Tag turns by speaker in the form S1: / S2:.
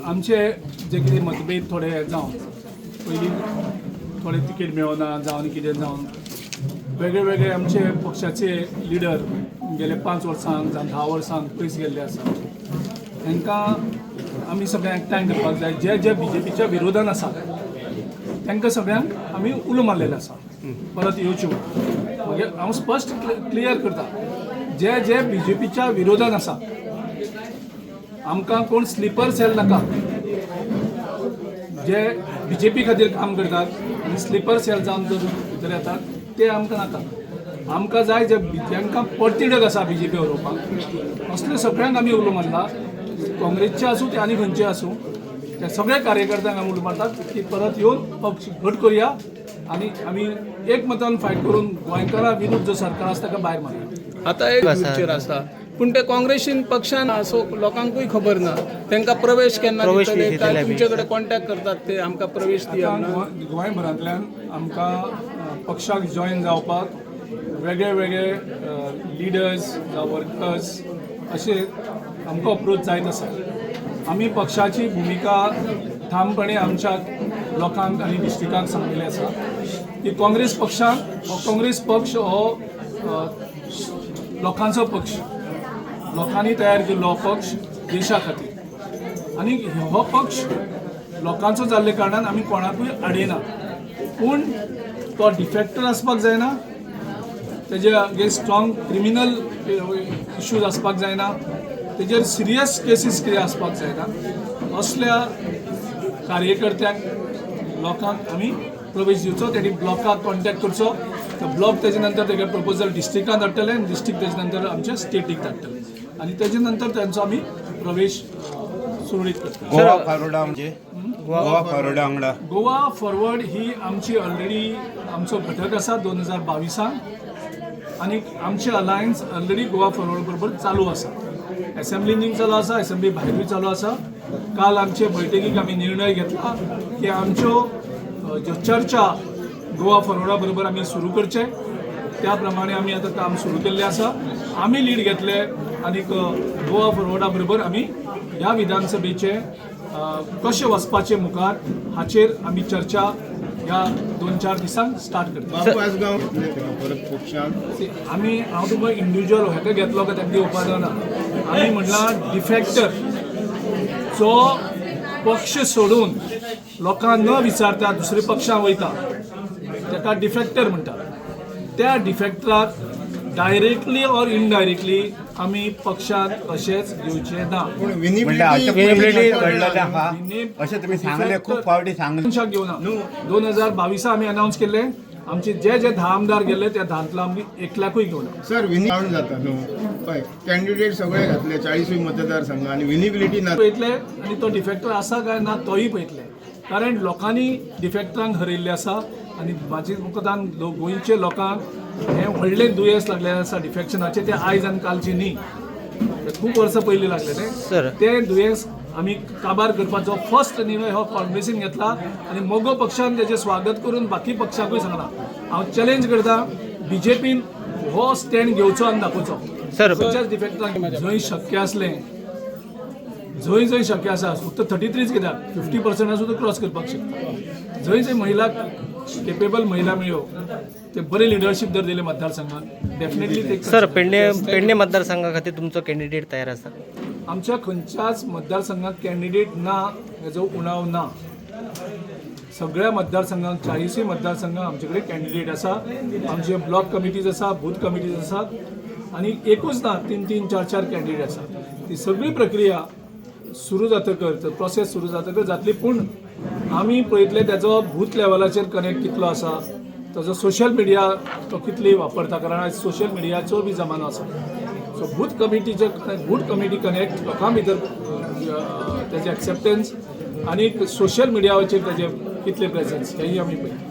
S1: आमचे जे कितें मतभेद थोडे जावन पयलीं थोडे तिकेट मेळना जावन कितें जावन वेगळे वेगळे आमचे पक्षाचे लिडर गेले 5 वर्सांक जावं 10 वर्सांक पयस गेल्ले आसा. तांकां आमी सगळ्यांक एकठांय करपाक जाय. जे जे बीजेपीच्या विरोधान आसा तांकां सगळ्यांक आमी उलो मारलेलो आसा परत येवच्यो म्हणून. मागीर हांव स्पश्ट क्लियर करता, जे जे बीजेपीच्या विरोधान आसा, आमकां कोण स्लिपर सेल नाका. जे बीजेपी खातीर काम करतात आनी स्लिपर सेल जावन जर भितर येतात ते आमकां नाका. आमकां जाय जे जांकां परतिडक आसा बीजेपी हरोवपाक, असले सगळ्यांक आमी उलो मारला. काँग्रेसचे आसूं ते आनी खंयचे आसूं, त्या सगळ्या कार्यकर्त्यांक आमी उलो मारतात की परत येवन पक्ष घट करुया आनी आमी एकमतान फायट करून गोंयकारां विरुद्ध जो सरकार आसा ताका भायर मारुया.
S2: आता एक वचेर आसा, पूण ते काँग्रेसीन पक्षान असो लोकांकूय खबर ना तांकां प्रवेश केन्ना
S3: प्रवेश
S2: दितले
S3: दितले
S2: काय
S3: आमी.
S2: तुमचे कडेन कॉन्टॅक्ट करतात ते आमकां प्रवेश दिया
S1: आतां
S2: म्हणून.
S1: गोंयभरांतल्यान आमकां पक्षाक जॉयन जावपाक वेगळे वेगळे लिडर्स जावं वर्कर्स अशे आमकां अप्रोच जायत आसा. आमी पक्षाची भुमिका ठामपणे आमच्या लोकांक आनी डिस्ट्रिक्टाक सांगिल्लें आसा की काँग्रेस पक्षाक हो काँग्रेस पक्ष हो लोकांचो पक्ष, लोकांनी तयार केल्लो हो पक्ष देशा खातीर आनी हो पक्ष लोकांचो जाल्ले कारणान आमी कोणाकूय आडयना. पूण तो डिफेक्टर आसपाक जायना, तेजे अगेन्स्ट स्ट्रॉंग क्रिमिनल इश्यूज आसपाक जायना, तेजेर सिरियस केसीस कितें आसपाक जायना. असल्या कार्यकर्त्यांक, लोकांक आमी प्रवेश दिवचो. तेणी ब्लॉकाक कॉन्टॅक्ट करचो, तो ब्लॉक तेजे नंतर तेगे प्रपोजल डिस्ट्रिक्टान धाडटले आनी डिस्ट्रिक्ट तेजे नंतर आमच्या स्टेटीक धाडटले आनी तेजे नंतर तेंचो आमी प्रवेश सुरळीत करतले.
S4: गोवा फॉरवर्डा म्हणजे गोवा फॉरवर्डा वांगडा.
S1: गोवा फॉरवर्ड ही आमची ऑलरेडी आमचो घटक आसा 2022साक आनी आमचे अलायन्स ऑलरेडी गोवा फॉरवर्ड बरोबर चालू आसा. एसेंब्लीनीक चालू आसा, एसेंब्ली भायरूय चालू आसा. काल आमचे बैठकीक आमी निर्णय घेतला की आमच्यो ज्यो चर्चा गोवा फॉरवर्डा बरोबर आमी सुरू करचे. त्या प्रमाणे आमी आतां काम सुरू केल्लें आसा. आमी लीड घेतले आनी गोवा फॉरवर्डा बरोबर आमी ह्या विधानसभेचे कशें वचपाचें मुखार हाचेर आमी चर्चा ह्या 2-4 दिसांक स्टार्ट करता.
S5: बाबू आसगांव परत पक्षांत?
S1: आमी हांव तुमकां इंडिविज्युअल हेका घेतलो काय तांकां दिवपा जायना. आमी म्हणलां, डिफेक्टर जो पक्ष सोडून लोकांक न विचारता दुसऱ्या पक्षां वयता ताका डिफेक्टर म्हणटात. त्या डिफेक्टराक डायरेक्टली ऑर इनडायरेक्टली आमी पक्षांत कशेंच घेवचे ना.
S5: पूण
S4: म्हणल्यार अशें
S5: विनिबिलिटी
S4: पयलीं घडलेलें आहा अशें तुमी सांगलें, खूब फावटी सांगलें.
S1: मनशाक घेवना. 2022 आमी अनावन्स केल्ले, आमचे जे जे 10 आमदार गेल्ले त्या 10तलो आमी एकल्याकूय घेवना.
S5: सर, विनी जाता न्हू? हय, कॅन्डिडेट सगळे घातले 40ूय मतदारसंघ आनी विनिबिलिटी ना.
S1: पळयतले आनी तो डिफेक्टर आसा काय ना तोय पळयतले, कारण लोकांनी डिफेक्टरांक हरयल्ले आसा. आनी म्हाजी मुखान गोंयचे लोकांक हें व्हडलें दुयेंस लागलेलें आसा डिफेक्शनाचें. तें आयज आनी कालचें न्ही, तें खूब वर्सां पयलीं लागलेलें.
S3: सर.
S1: तें दुयेंस आमी काबार करपाचो फर्स्ट निर्णय हो काँग्रेसीन घेतला आनी मगो पक्षान तेजें स्वागत करून बाकी पक्षाकूय सांगलां. हांव चॅलेंज करता, बीजेपीन हो स्टँड घेवचो आनी दाखोवचो.
S3: सर.
S1: खंयच्याच डिफेक्टरांक जंय शक्य आसलें, जंय जंय शक्य आसा, फक्त 33च कित्याक, 50%ा सुद्दां क्रॉस करपाक शकता. जंय जंय महिला, केपेबल महिला मेळ्यो, ते बरे लिडरशीप जर दिले मतदारसंघात, डेफिनेटली ते
S3: सर, पेडणे पेडणे मतदारसंघा खातीर तुमचो कॅन्डिडेट तयार आसा?
S1: आमच्या खंयच्याच मतदारसंघात कॅन्डिडेट ना हेजो उणाव ना. सगळ्या मतदारसंघात, 40ूय मतदारसंघात आमचे कडेन कॅन्डिडेट आसा. आमचे ब्लॉक कमिटीज आसा, बूथ कमिटीज आसात आनी एकूच ना, तीन तीन चार चार कॅन्डिडेट आसा. ती सगळी प्रक्रिया सुरू जातकर, प्रोसेस सुरू जातकर जातली. पूण आमी पळयतले तेजो बूथ लेवलाचेर कनेक्ट कितलो आसा, ताजो सोशल मिडिया तो कितली वापरता, कारण आयज सोशल मिडियाचो बी जमानो आसा. सो बूथ कमिटीचे, बूथ कमिटी कनेक्ट, लोकां भितर तेजें एक्सेप्टन्स आनी सोशल मिडियाचेर तेजें कितलें प्रेजन्स हेंय आमी पळयतले.